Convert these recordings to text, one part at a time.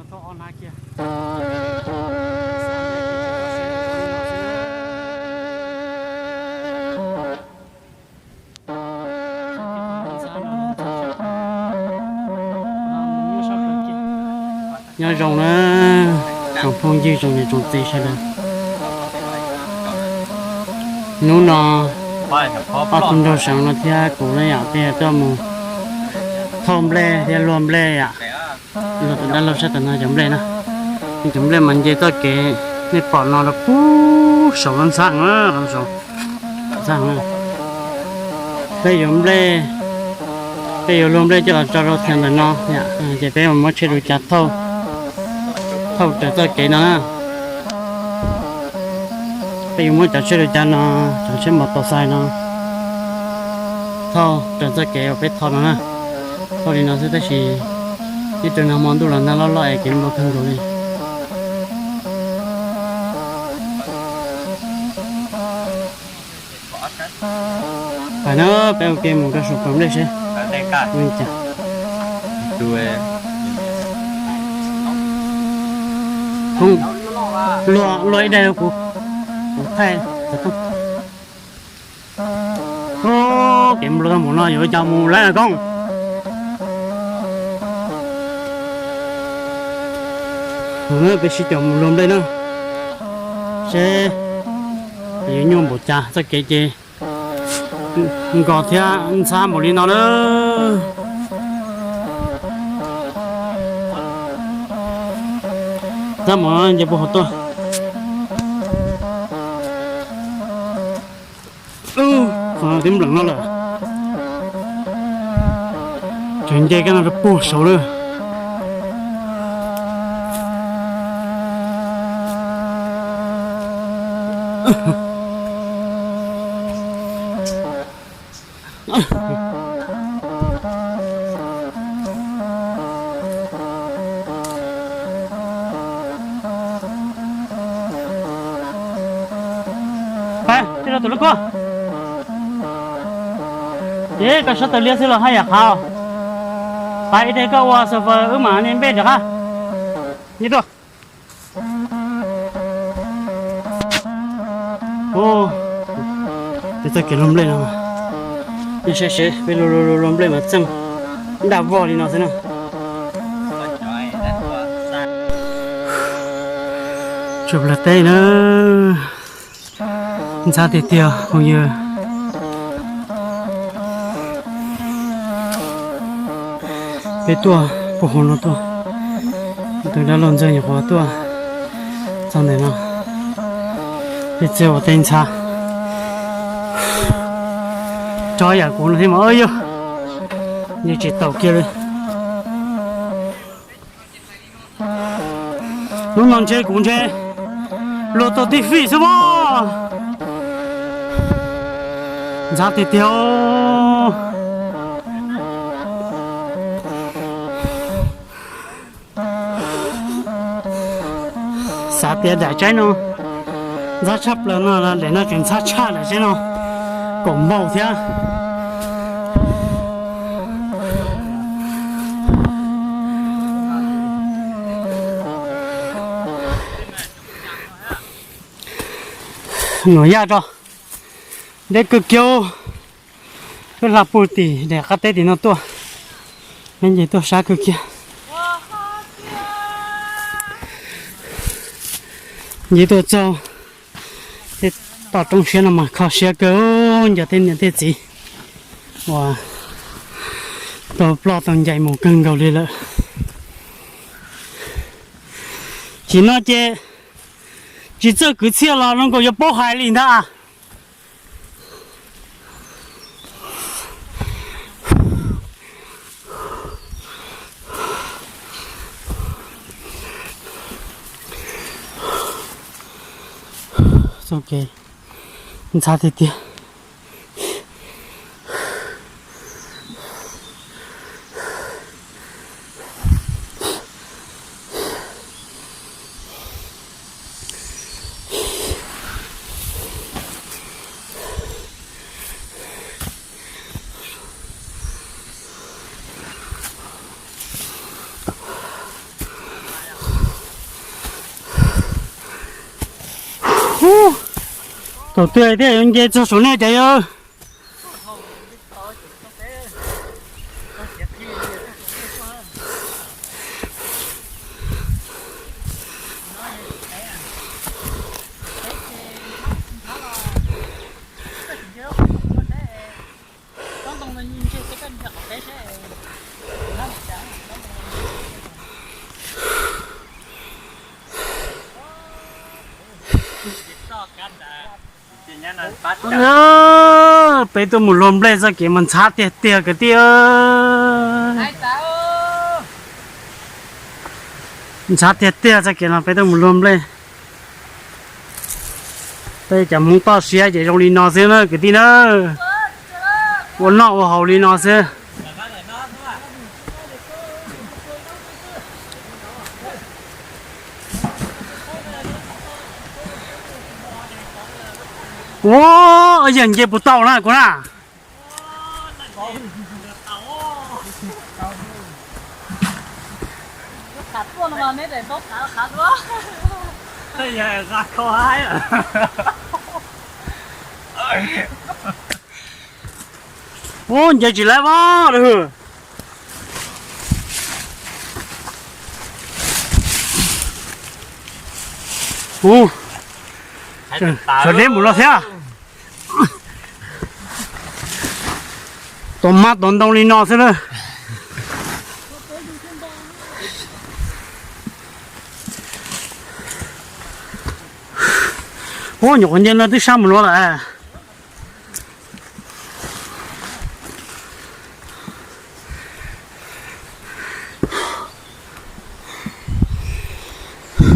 Nyob zoo na, tsoom phooj ywg tsoom niam tsoom txiv sawv daws. Hnub no ob tug nraug seev no thiab kuv na yom, peb yuav tuaj mus thauj nplej thiab luag nplej yom. Luag tus dab laug sab tom no cov nplej na, cov nplej mas nce txoj kev nej pom no rau puag saud ntxhab heev, saud ntxhab heev. Peb yuav nplej, peb yuav luag nplej coj los tso rau thiab ntawm no, ces peb muab tsheb lu cav thauj, thauj raws txoj kev no na. Peb yuav muab cov tsheb lu cav no, cov tsheb mos tos xais no thauj raws txoj kev uas peb thauj no na. Thauj li no xwb tab sis ib tug nag hmo ntuj los nag loj loj es kev npau kawg nkaus li. Pais na, peb ua ke mus rau saum pas nplej seb. Luag, luag ib daim rau kuv, kuv thaij. Kev npau taws mus no yuav ua cas mus lawm koob. Peb sib caum mus luag nplej na, seb yuav nyuaj npaum cas txoj kev ces nkos thiab ntxhab npaum li no na. Ntxhab npaum no nce puag hauv tuaj. Qhov no twb npleem no lawm. Tseem nce kab no rau puag saud lawm. Pab, tej no tus lub koj. Ces koj sab taw liab xwb los haj yam qhav. Pab, ib teg koj ua xav fawm wb mam li npej rov qab. Nce tuaj. Peb txoj kev luag nplej no, nej saib seb peb luag luag luag nplej mas txeej daj vog li no xwb na. Tsuas plawv teb na. Ntxhab tiag tiag phooj ywg. Peb tuaj puag hauv no tuaj, tus dab laug Ntxawg nyuam qhuav tuaj txog ntawm no, peb txawm ua teb ntxhab. Tso yam kuv no thiab mas yog yeej tsis taus kiag li. Hnub no ntshe kuv ntshe luag tau tib fij xwb mas. Ntxhab tiag tiag. Xav tias daim tsaib no ntxhab tshaj plaws no, daim no tseem ntxhab tshaj daim tsaib no kaum npaug thiab. Nuam yaj tso, deb kawg kiag. Peb hla pug tim daim qab teb tim no tuaj, peb nce tuaj sab kawg kiag. Nce tuaj txog tej toj roob siab no mas kho siab kawg, nco tej niam tej txiv uas tau ploj tau ncaim mus kawg nkaus li lawm. Tsim no ces tsis txawj kwv txhiaj los zoo nkaus yuav paub hais li ntag. Txoj kev ntxhab tiag tiag. Ub, thaum twg thiaj yuav nce txog saum nej cov yawg. Peb tuaj mus luag nplej txoj kev mas ntxhab tiag tiag kwv tij. Ntxhab tiag tiag txoj kev no peb tuaj mus luag nplej. Peb cov Hmoob toj siab ces zoo li no xwb na kwv tij na. Ua noj ua haus li no xwb. Ua yawg nce puas tau na kuv na. Ub, nce tsis laib vab lawm. Ub, sawv deb mus no thiab. Tuav mab tuav ntoo li no xwb na. Ub, nyuam qhuav nce no twb sab mus no lawm.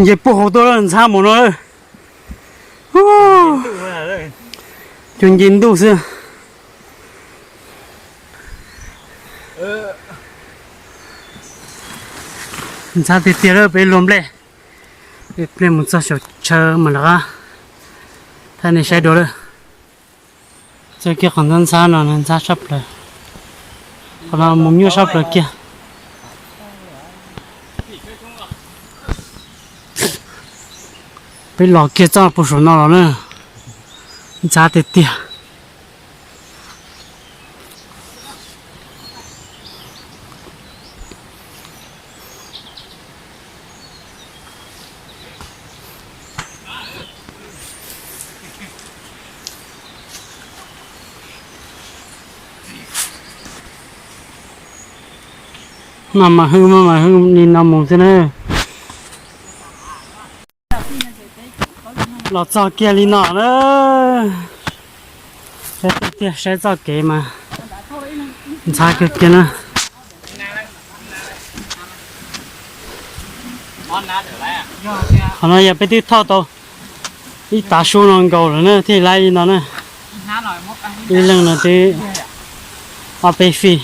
Nce puag hauv tuaj lawm, ntxhab mus no lawm. Cuag nce ntuj xwb. Ntxhab tiag tiag lawm, peb luag nplej. Peb mus txog saum chaw mas rov qab thaij nej saib dua lawm. Txoj kev qhov ntxhab ntxhab no ntxhab tshaj plaws. Qhov no mus nyuaj tshaj plaws kiag. Peb los kiag txoj puag saum no los na, ntxhab tiag tiag. Maj mam hwj, maj mam hwj li no mus xwb na. Los txog kiag li no na. Saib tiag tiag, saib txoj kev mas ntxhab kawg kiag na. Qhov no yog peb twb thauj tau ib tav su no nkaus lawm na thiaj laib li no na. Ib leeg no twb ob peb fij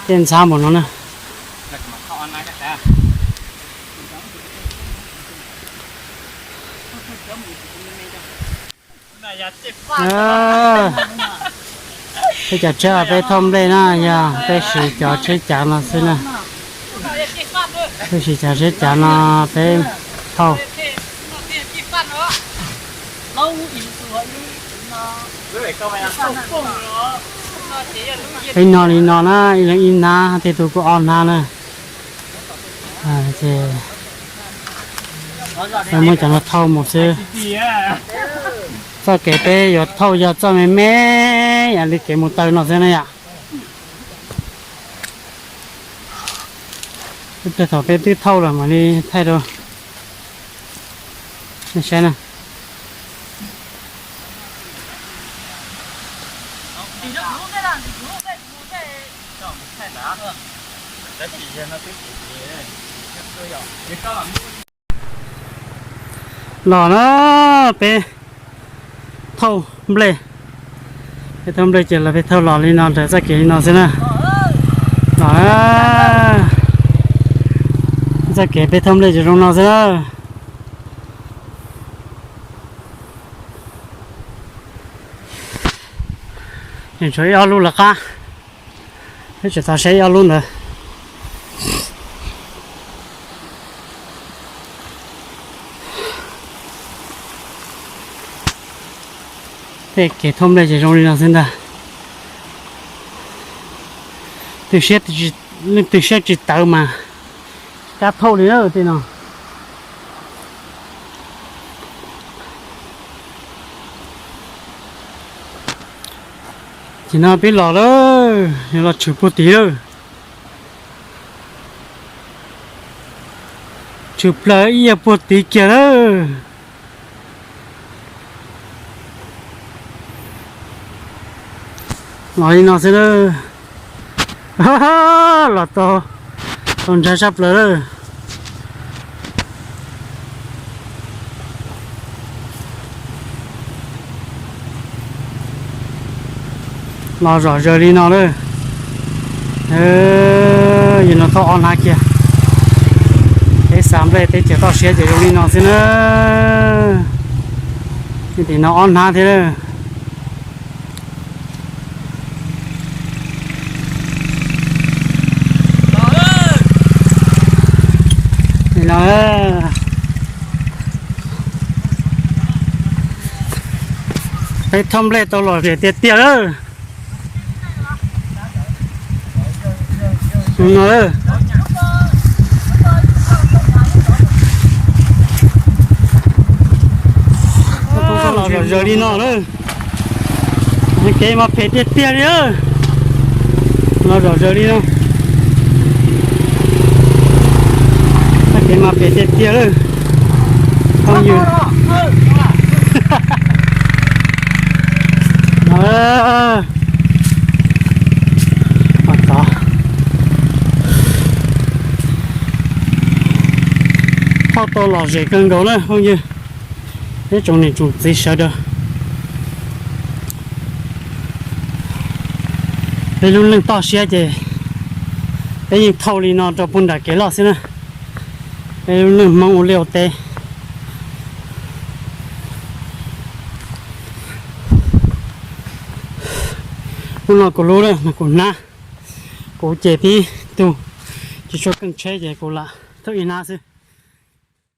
thiaj ntxhab npaum no na. Peb cov tsheb peb thauj nplej na, yog peb siv cov tsheb cav no xwb na. Peb siv cov tsheb cav no peb thauj. Peb noj li no na, ib leeg ib hnab, tej tug kuj ob hnab na. Ces muab cov no thauj mus xwb. Txoj kev peb yuav thauj yog txoj me me ib yam li kev mus taw no xwb na yom. Thaum peb twb thauj lawm mam li thaij rau nej saib na. Los na, peb thauj nplej, peb thauj nplej ces los peb thauj los li no raws txoj kev li no xwb na. Los na, txoj kev peb thauj nplej ces zoo no xwb na. Nws tshuav ib ob lub lawv qab, peb tseem tau saib ib ob lub ntawd. Tej kev thauj nplej ces zoo li no xwb ntag. Leej twg siab tsis tawv mas kab thauj li na tej no. Ces no peb los lawm, yuav los tshwm puag tid lawm. Tshwm plaws ib yam puag tid kiag lawm. Los li no xwb na. Los tau, tau ntshav sab plaws lawm. Los zom zaws li no lawm. Yog no thauj ob hnab kiag. Peb xav nplej teb chaws toj siab ces zoo li no xwb na. Tim no ob hnab thiab na. Li no, peb thauj nplej tau lom zem tiag tiag lawm. Los zom zaws li no lawm. Kev mas phem tiag tiag li. Los zom zaws li no. Kev mas phem tiag tiag lawm. Phooj ywg, thauj tau lom zem kawg nkaus na phooj ywg, ib tsoom niam tsoom txiv sawv daws. Peb lub neej toj siab ces peb yeej thauj li no rau puag nram kev loj xwb na. Peb lub neej Hmoob ua liaj ua teb. Hnub no kuv lub, kuv hnab, kuv ces tib tug tsis tshua keej tsheb ces kuv lam thauj ib hnab xwb.